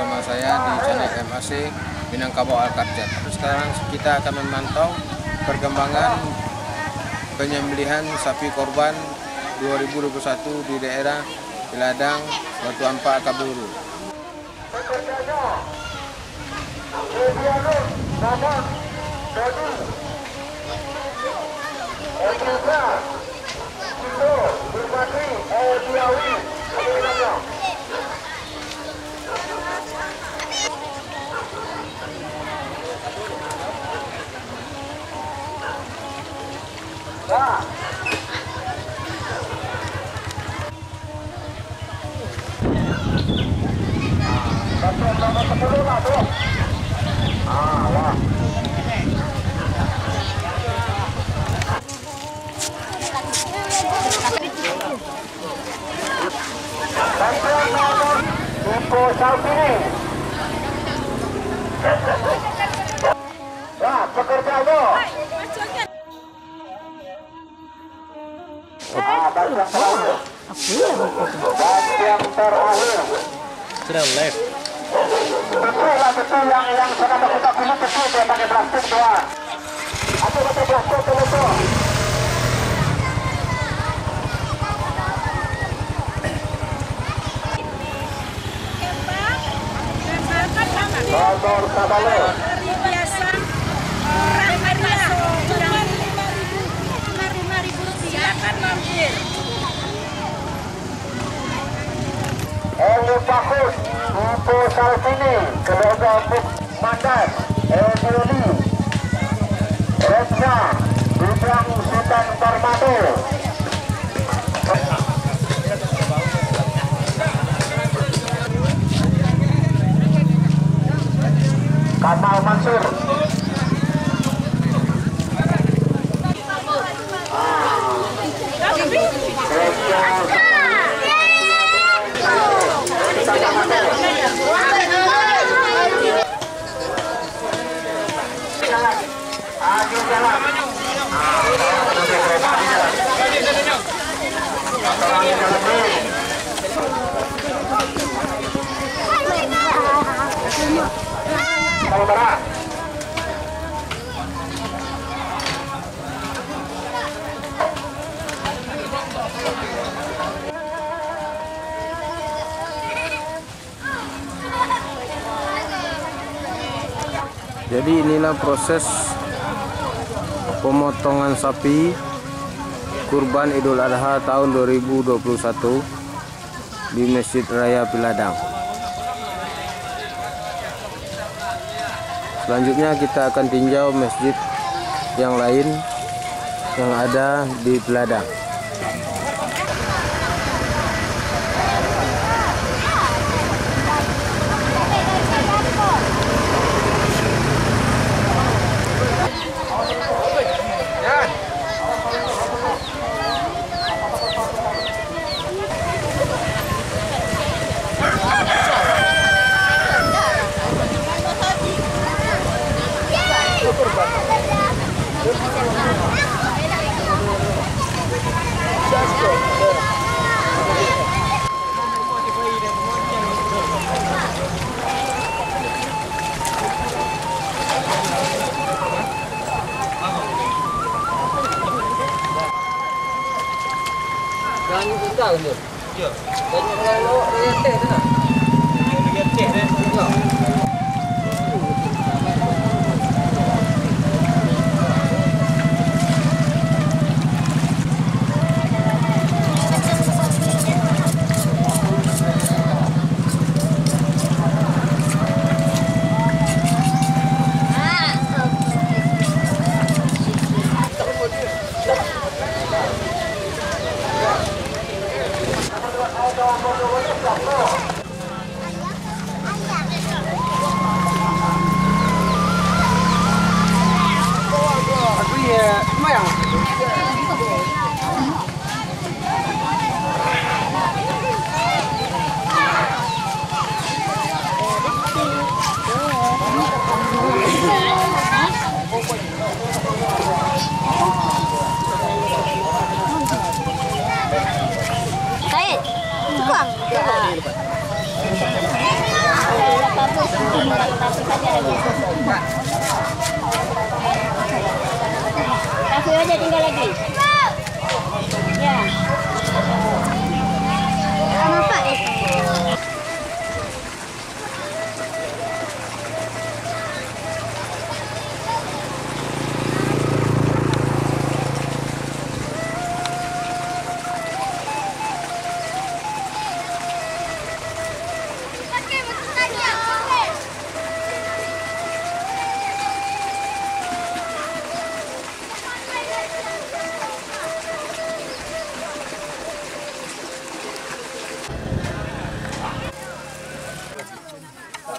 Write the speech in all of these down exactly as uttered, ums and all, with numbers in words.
Bersama saya di channel M A C Minangkabau Alkarjat. Sekarang kita akan memantau perkembangan penyembelihan sapi korban dua ribu dua puluh satu di daerah Piladang, Batu Ampak, Kabauru. Wah, pekerjaannya. Ah, bagian terakhir. Bagian terakhir. Sedang live. Betul lah, betul yang, yang sudah kita pilih, betul dia pakai plastik doang. Atau pakai plastik dulu tuh. Bogor Tabalong. Luar biasa. Murah meriah. Cuma lima ribu. Cuma lima ribu rupiah. Silakan mampir. Eli Pakus, Ibu Salsini, keluarga Buk Mandan, Eli Oli, Rensa, Bujang Sutan Parmado. Kamal Mansur. Jadi, inilah proses pemotongan sapi kurban Idul Adha tahun dua ribu dua puluh satu di Masjid Raya Piladang. Selanjutnya, kita akan tinjau masjid yang lain yang ada di Piladang. Jangan minta, Gun. Iyo. Banyak kalau elok, dari ateh tu nak. Dari ateh tu. Iyo.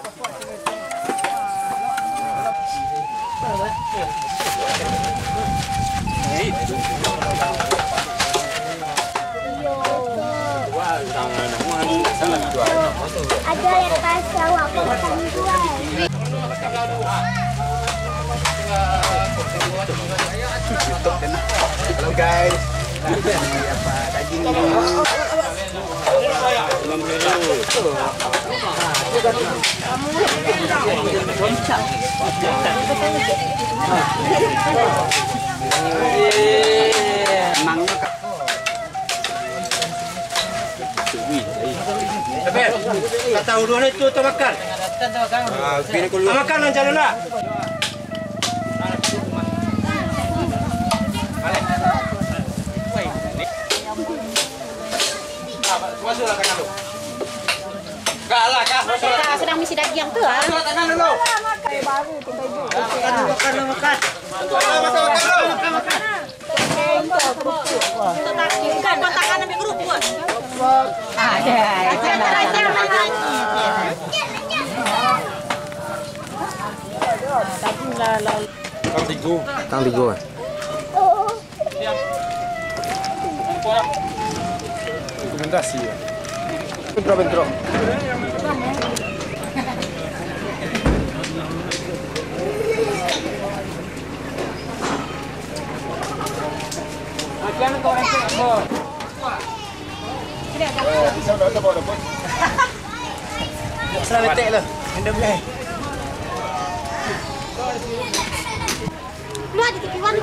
Ada yang kasih awak makan jual. Halo guys, apa daging ini? Tapi, kata udah itu tu makan. Ah, makan lancar lah. Masuklah tangan tu. Kak lah, Kak, masuklah. Kita sedang misi daging tu, ah. Masuklah tangan dulu. Makan, makan, makan. Makan, makan, makan. Bukan, bukan tangan ambil kerupuk, ah. Ah, ya, ya. Tang tigo. Tang tigo, ah. Dokumentasi, ya. Bentrok-bentrok. Selamat tek lah. Minum deh. Keluar di T V One.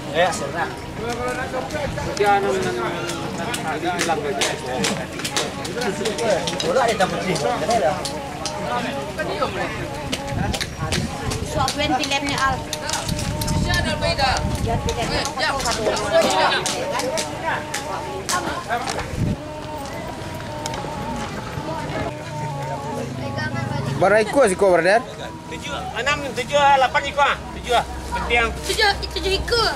Ya, serah. Bola ada tak putih? Ada dah. Suap Gwen pilihannya, Al. Gwen pilihannya. Bara ikua siko, brother? Tujuh, anam, tujuh, lapan ikua. Tujuh, penting. Tujuh, tujuh ikua.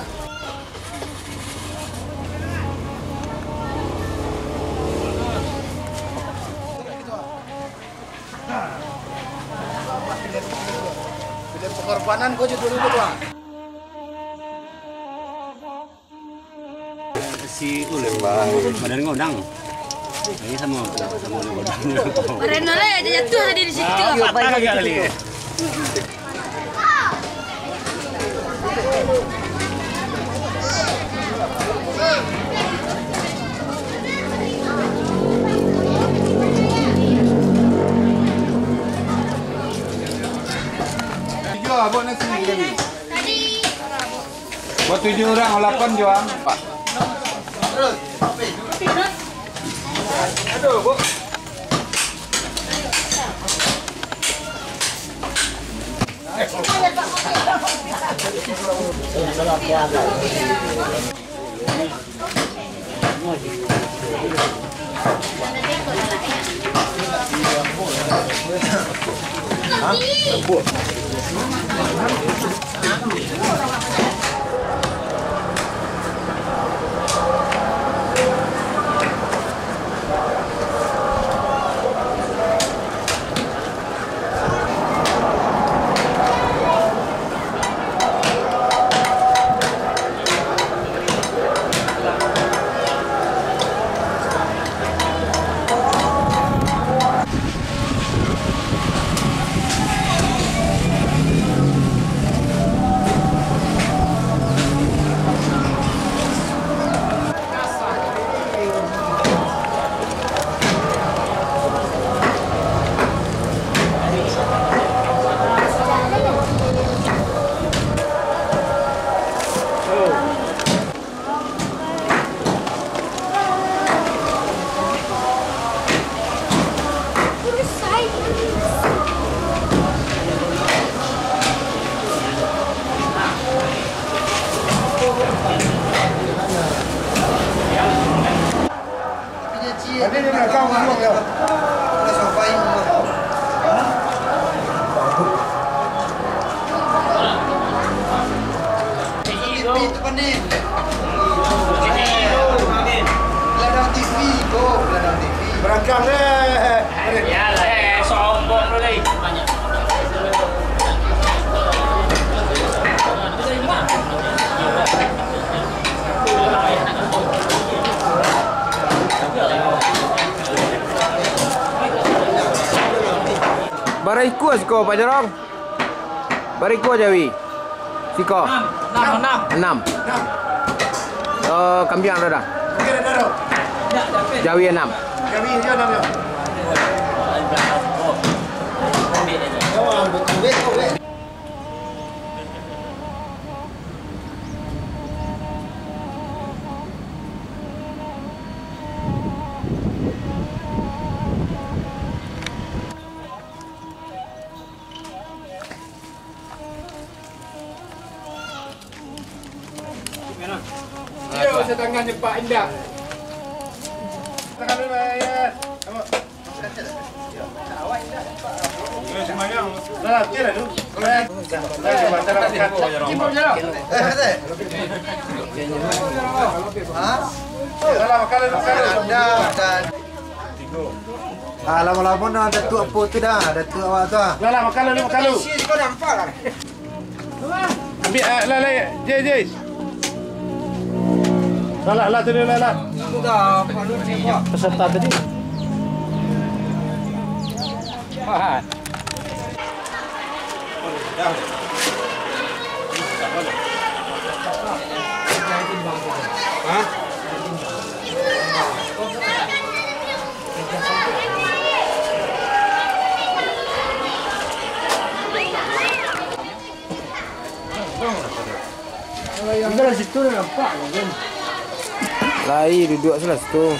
Pengorbanan kau je dulu tu, Bang. Si Ulun, Bang. Badan ngodang. Ini sama, sama ngodang. Keren lah, dia jatuh tadi di situ. Ah, patah kali. Tiga, abang nasi ni. Buat tujuh orang, lapan jual. Aduh, Bu. Berangkat, eh. Yalah, eh, sombong tu, leh. Bara ikua siko, Pak Jorong? Bara ikua jawi? Siko? Anam. Anam. Anam. Anam. Eh, kambiang ado dah? Kambiang ado, ado. Jawi anam. Jawi, jawi anam, yo. Iyo, setangah nyepak indak. Setangah dulu, ya. Dah, oke lah tu. Salah, makan dulu, makan dulu. Ah, lamo-lamo nah, Datuak apo tu dah, Datuak awak tu ah. Lah, lah, makan dulu, makan dulu. Ambil, ah, lah, lah, Jais, Jais. Lah, lah, lah, tu dulu, lah, lah. Peserta tadi. Lai, duduak salah situ.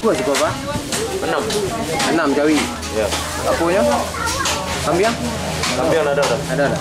Kuat juga, Pak? Anam. Anam jawi. Ya. Aponyo? Kambiang? Kambiang ado, ado. Ado, ado.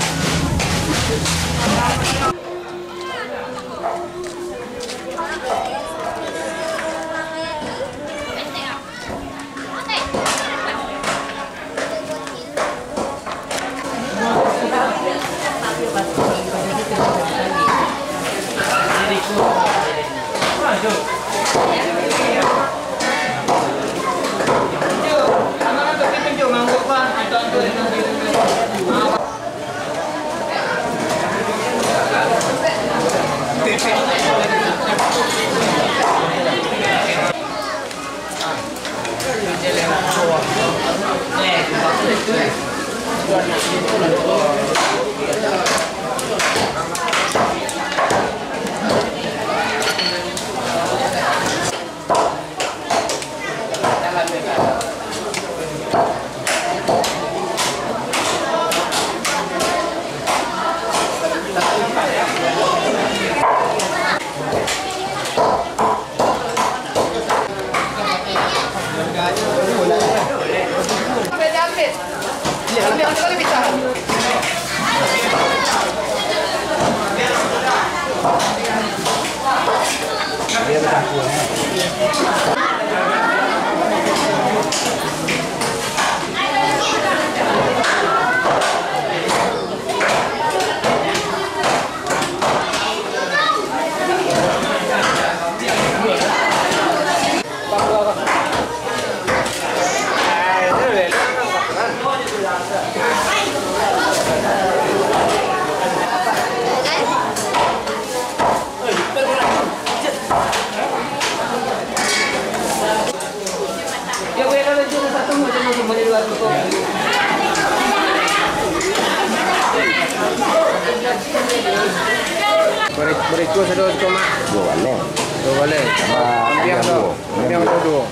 Bari-, barikuik sado tu, Mak. Duo baleh. Duo baleh. Tambah kambiang tu. Kambiang tu duo.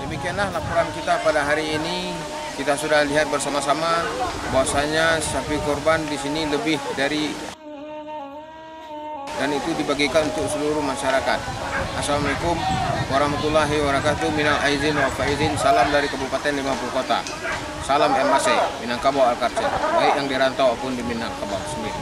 Demikianlah laporan kita pada hari ini. Kita sudah lihat bersama-sama bahwasanya sapi kurban di sini lebih dari dan itu dibagikan untuk seluruh masyarakat. Assalamualaikum warahmatullahi wabarakatuh. Minal aizin wa faizin. Salam dari Kabupaten Lima Puluh Kota. Salam M A C, Minangkabau Alkar Cell. Baik yang di rantau maupun di Minangkabau sendiri.